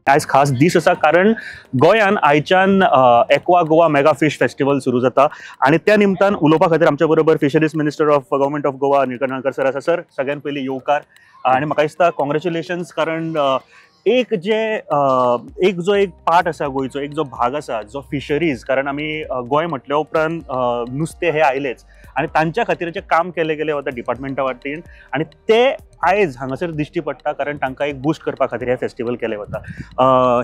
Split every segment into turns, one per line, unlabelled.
आयज खास दीस आसा कारण गोंयान आयच्यान Aqua Goa mega fish festival सुरू जाता आनी त्या निमतान उलोवपा खातीर आमच्या बरोबर fisheries minister of government of Goa Nilkanth Halarnkar sir आसा. सर, सगळ्यात पयलीं येवकार आनी म्हाका दिसता कॉंग्रेच्युलेशन्स, कारण एक जे एक जो एक पार्ट आसा गोंयचो, एक जो भाग आसा जो फिशरीज, कारण आमी गोंय म्हटल्या उपरांत नुस्तें हें आयलेंच आनी तांच्या खातीर जें काम केलें गेलें वता डिपार्टमेंटा वतीन आनी ते आयज हांगासर दिश्टी पडटा, कारण तांकां एक बुस्ट करपा खातीर हें फेस्टिवल केलें वता.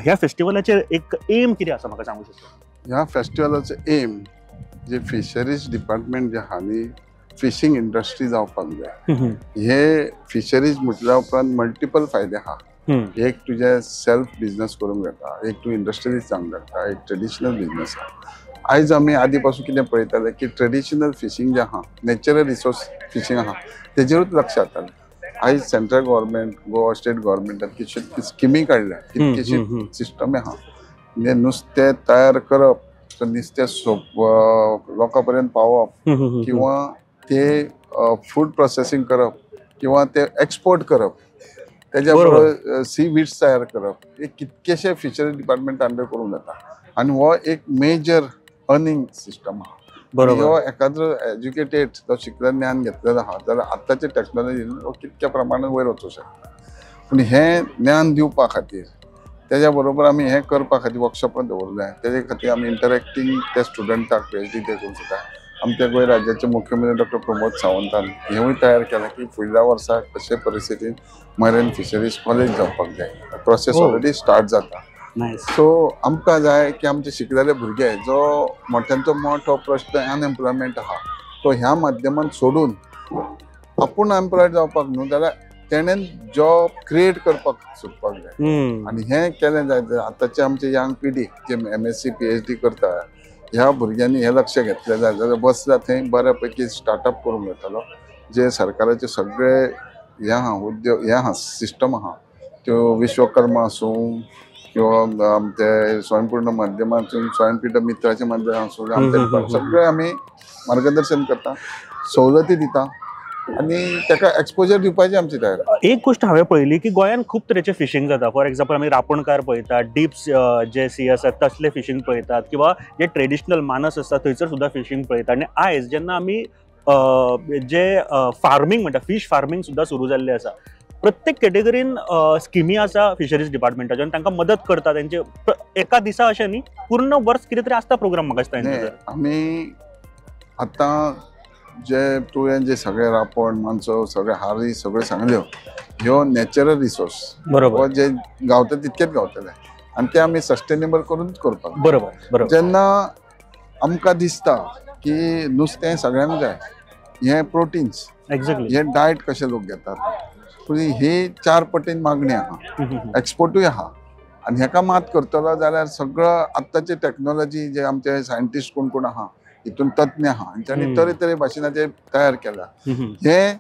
ह्या फेस्टिवलाचेर एक एम कितें आसा म्हाका सांगू शकता?
ह्या फेस्टिवलाचो एम जे फिशरीज डिपार्टमेंट जे आहा न्ही, फिशींग इंडस्ट्री जावपाक जाय. हे फिशरीज म्हटल्या उपरांत मल्टिपल फायदे आहा. एक तुजे सेल्फ बिजनस करूंक जाता, एक तूं इंडस्ट्रियलिस्ट जावंक जाता, एक ट्रेडिशनल बिजनस आहा. आयज आमी आदी पासून कितें पळयताले की ट्रेडिशनल फिशींग जें आहा, नॅचरल रिसोर्स फिशींग आहा, तेजेरूच लक्ष जातालें. आयज सेंट्रल गव्हर्मेंट, गोवा स्टेट गव्हर्मेंटान कितल्योश्यो स्किमी काडल्या, कितकेशी सिस्टमी आहा. म्हणजे नुस्तें तयार करप, नुस्तें सोप लोकां पर्यंत पावोवप किंवा ते फूड प्रोसेसींग करप किंवा ते एक्सपोर्ट करप, तेज्या बरोबर सी वीड्स तयार करप, हे कितकेशे फिशरी डिपार्टमेंट अंडर करूंक जाता. आनी हो एक मेजर अर्निंग सिस्टम आहा.
बरोबर.
हो एखादो एज्युकेटेड जो शिकलें ज्ञान घेतलेलो आहा जाल्यार आतांचे टॅक्नोलॉजीन हो कितक्या प्रमाणान वयर वचूंक शकता. पूण हें ज्ञान दिवपा खातीर तेज्या बरोबर आमी हें करपा खातीर वर्कशॉपां दवरल्या. तेजे खातीर आमी इंटरेक्टींग त्या स्टुडंटाक पीएचडी ते करूंक शकता. आमच्या गोंय राज्याचे मुख्यमंत्री डॉक्टर प्रमोद सावंतान हेंवूय तयार केलां की फुडल्या वर्सा कशे परिस्थितीन मरीन फिशरीज कॉलेज जावपाक जाय. प्रोसेस ऑलरेडी स्टार्ट जाता. सो आमकां जाय की आमचे शिकलेले भुरगे जो मोठ्यांचो मोठो प्रश्न अनएम्प्लॉयमेंट आहा तो ह्या माध्यमान सोडून आपूण एम्प्लॉयड जावपाक न्हू जाल्यार तेणेन जॉब क्रिएट करपाक सोदपाक जाय. आनी हें केलें जाय. आतांचे आमचे यंग पिढी जे एमएससी पीएचडी करता ह्या भुरग्यांनी हें लक्ष घेतलें जाय जाल्यार बसला थंय बऱ्या पैकी स्टार्टअप करूंक जातालो. जे सरकाराचे सगळे हें आहा, उद्योग हें आहा, सिस्टम आहा, त्यो विश्वकर्मा आसूं किंवा आमचे स्वयंपूर्ण माध्यमातून स्वयंपीठ मित्राच्या माध्यमातून आसूं, आमचे सगळे आमी मार्गदर्शन करता, सवलती दिता आनी ताका एक्सपोजर दिवपाची आमची तयारी.
एक गोश्ट हांवें पळयली की गोंयांत खूब तरेचे फिशींग जाता. फॉर एक्झाम्पल आमी रापणकार पळयतात, डीप्स जे सी आसात तसले फिशींग पळयतात किंवा जे ट्रेडिशनल मानस आसता थंयसर सुद्दां फिशींग पळयतात. आनी आयज जेन्ना आमी जे फार्मींग म्हणटा, फीश फार्मींग सुद्दां सुरू जाल्लें आसा. प्रत्येक कॅटेगरीन स्किमी आसा फिशरीज डिपार्टमेंटाच्यो आनी तांकां मदत करता. तेंचे एका दिसा अशें न्ही, पूर्ण वर्स कितें तरी आसता प्रोग्राम म्हाका दिसता.
आमी आतां जे तुवें जे सगळे रापण मानसो सगळे हारी सगळे सांगल्यो ह्यो नॅचरल रिसोर्स,
बरोबर,
जे गावता तितकेच गावतले आनी ते आमी सस्टेनेबल करूनच करपाक.
बरोबर बरोबर.
जेन्ना आमकां दिसता की नुस्तें सगळ्यांक जाय, हें प्रोटीन्स,
एक्झॅक्टली,
हें डायट कशें लोक घेतात, पूण ही 4 पटीन मागणी आहा, एक्सपोर्टूय आहा. आनी हेका मात करतलो जाल्यार सगळो आत्ताची टॅक्नोलॉजी जे आमचे सायंटिस्ट कोण कोण आहा हितून तज्ञ आहा हांच्यांनी तरेतरे भाशेनाचे तयार केला. हे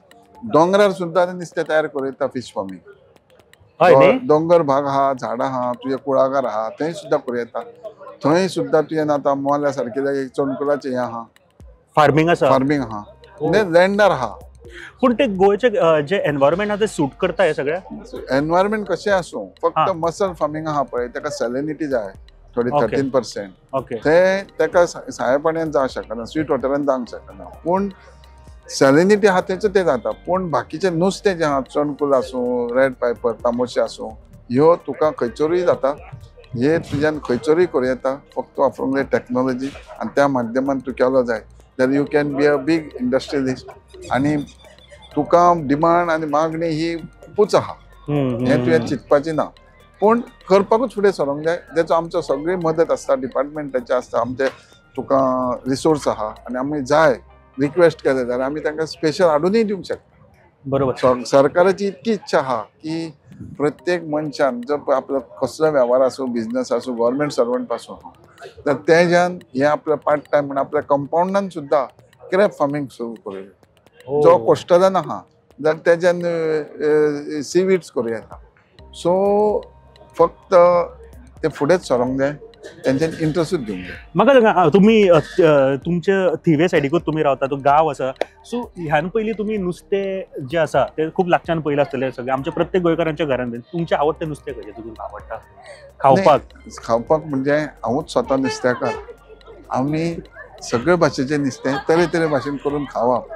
दोंगरार सुद्दां नुस्तें तयार करूं येता. फीश फार्मींग दोंगर भाग आहा, झाडां आहा, तुजे कुळागर आहा, थंय सुद्दां करूं येता. थंय सुद्दां तुवें आतां मोल्या सारकेले चणकुलाचें हें आहा,
फार्मींग आसा,
फार्मींग आहा, लँडर आहा.
पूण ते गोंयचे जे एनवायरमेंट आहा ते सूट करता हे सगळें.
एनवायरमेंट कशें आसूं, फक्त मसल फार्मींग आहा पळय ताका सॅलिनिटी जाय थोडी 13%. ते ताका साया पाणयान जावंक शकना, स्वीट वॉटरान जावंक शकना, पूण सॅलिनिटी आहा तेचो तें जाता. पूण बाकीचें नुस्तें जें आहा, चणकूल आसूं, रेड पायपर, तामोशी आसूं, ह्यो तुका खंयसरूय जाता. हे तुज्यान खंयसरूय करूं येता, फक्त वापरूंक जाय टॅक्नोलॉजी आनी त्या माध्यमान तूं केलो जाय जाल्यार you can be a big industrialist. आनी तुका डिमांड आनी मागणी ही खुबूच आहा, हें तुवें चिंतपाचें ना, पूण करपाकूच फुडें सरोंक जाय. तेचो आमचो सगळी मदत आसता, डिपार्टमेंटाचे आसता, आमचे तुका रिसोर्स आहा आनी आमी जाय रिक्वेस्ट केले जाल्यार आमी तांकां स्पेशल हाडूनय दिवंक शकता.
बरोबर.
सरकाराची इतकी इच्छा आहा की प्रत्येक मनशान जर आपलो कसलो वेव्हार आसूं, बिजनस आसूं, गव्हर्मेंट सर्वंट आसूं, तर तेज्यान हें आपल्या पार्ट टायम म्हण आपल्या कंपाउंडान सुद्दां क्रॅब फार्मींग सुरू करूं. जो कोस्टलान आहा जाल्यार तेज्यान सी वीड्स करूं येता. सो फक्त ते फुडेंच सरोंक जाय तेंच्यांनी इंट्रस्टूच घेवंक जाय.
म्हाका सांगा, तुमी तुमच्या थिवे सायडीकूच तुमी रावता, तो गांव आसा, सो ह्यान पयलीं तुमी नुस्तें जें आसा तें खूब लागच्यान पयलें आसतलें सगळें आमच्या प्रत्येक गोंयकारांच्या घरान. तुमचें आवडटें नुस्तें खंयचें तुमकां आवडटा खावपाक?
खावपाक म्हणजे हांवूच स्वता नुस्तेकार, आमी सगळे भाशेचें नुस्तें तरेतरे भाशेन करून खावप.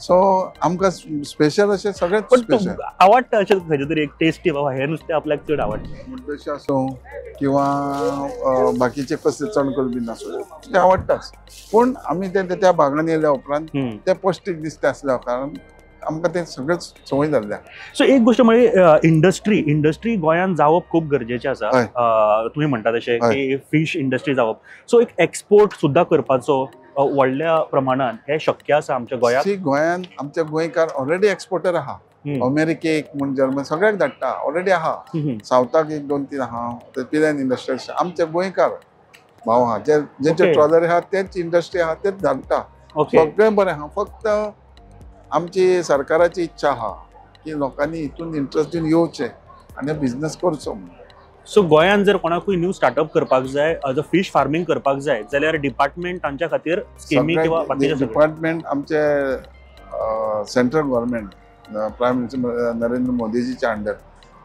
सो आमकां स्पेशल अशें सगळेंच स्पेशल
आवडटा अशें खंयचें तरी एक टेस्टी बाबा हें नुस्तें आपल्याक चड आवडटा,
मुड्डशें आसूं किंवा बाकीचे कसले चणकूल बीन आसूं ते आवडटाच. पूण आमी ते त्या भागान येयल्या उपरांत ते पौश्टीक दिसता आसल्या कारण आमकां ते सगळेच संवय जाल्ल्या.
सो एक गोश्ट म्हणजे इंडस्ट्री गोंयांत जावप खूब गरजेचें आसा. तुमी म्हणटा तशें की फीश इंडस्ट्री जावप, सो एक एक्सपोर्ट सुद्दां करपाचो व्हडल्या प्रमाणान हें शक्य आसा आमच्या गोंयांत.
गोंयांत आमच्या गोंयकार ऑलरेडी एक्सपोर्टर आहा, अमेरिकेक म्हूण जर्मन सगळ्याक धाडटा ऑलरेडी आहा, सावथाक 1 2 3 आहा, पिल्यान इंडस्ट्री आमचे गोंयकार भाव आहा जे जेंचे ट्रॉलर आहा तेच इंडस्ट्री आहा तेच धाडटा, सगळें बरें आहा. फक्त आमची सरकाराची इच्छा आहा की लोकांनी हितून इंट्रस्ट दिवन येवचें आनी बिजनस करचो म्हणून.
सो गोंयांत जर कोणाकूय न्यू स्टार्टअप करपाक जाय, जर फीश फार्मींग करपाक जाय जाल्यार डिपार्टमेंट तांच्या खातीर स्किमी किंवा बाकीचे
डिपार्टमेंट आमचे central government prime minister Narendra मोदीजीच्या under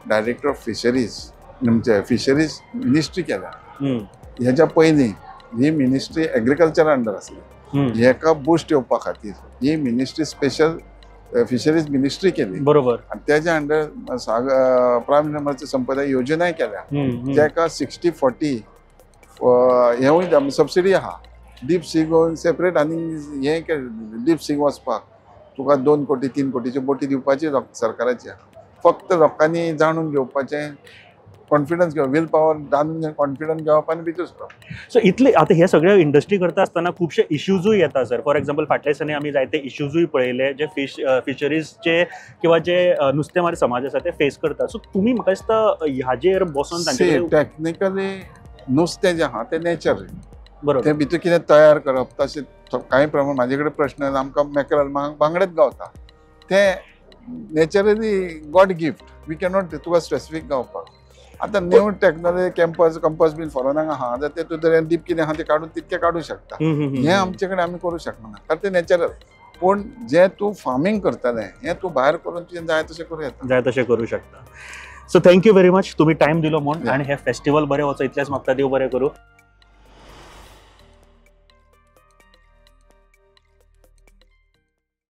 director of fisheries आमचे फिशरीज मिनिस्ट्री केल्या. हेच्या पयलीं ही मिनिस्ट्री एग्रीकल्चर अंडर आसली, हेका बूस्ट येवपा खातीर ही मिनिस्ट्री स्पेशल फिशरीज मिनिस्ट्री केली.
बरोबर.
आनी तेज्या अंडर प्रायम मिनिस्टराची संपदा योजनाय केल्या, तेका 60-40 हेवूय सबसिडी आहा. डीप सी गोइंग सेपरेट आनी हें डीप सी वचपाक तुका 2 कोटी 3 कोटीच्यो बोटी दिवपाची सरकाराची. फक्त लोकांनी जाणून घेवपाचें, कॉन्फिडन्स घेवप, will power जाणून कॉन्फिडन्स घेवप आनी भितर सरप.
सो इतले आतां हे सगळे इंडस्ट्री करता आसतना खुबशे इश्यूजूय येता सर. फॉर एग्जाम्पल फाटल्या दिसांनी आमी जायते इश्यूजूय पळयले जे फिशरीजचे किंवा जे नुस्तेमारी समाज आसा ते फेस करता. सो तुमी म्हाका दिसता हाजेर बसून तांचे
टॅक्निकली नुस्तें जें आहा तें नेचर,
बरोबर,
ते भितर कितें तयार करप तशें कांय प्रमाण म्हाजे कडेन प्रश्न आमकां मॅकरल बांगडेच गावता, ते naturally God gift, we cannot तुका स्पेसिफीक गावपाक. आतां न्यू टॅक्नोलॉजी कॅम्पस कंपस बीन फॉरेनाक आहा जाल्यार ते तूं दर्यान डीप कितें आहा तें काडून तितकें काडूं शकता, हें आमचे कडेन आमी करूं शकना कारण तें नॅचरल. पूण जें तूं फार्मींग करतलें हें तूं भायर करून तुजें जाय तशें करूं येता,
जाय तशें करूं शकता. So thank you very much, तुमी टायम दिलो म्हूण, आनी हें फेस्टिवल बरें वचो इतलेंच मागता, देव बरें करूं.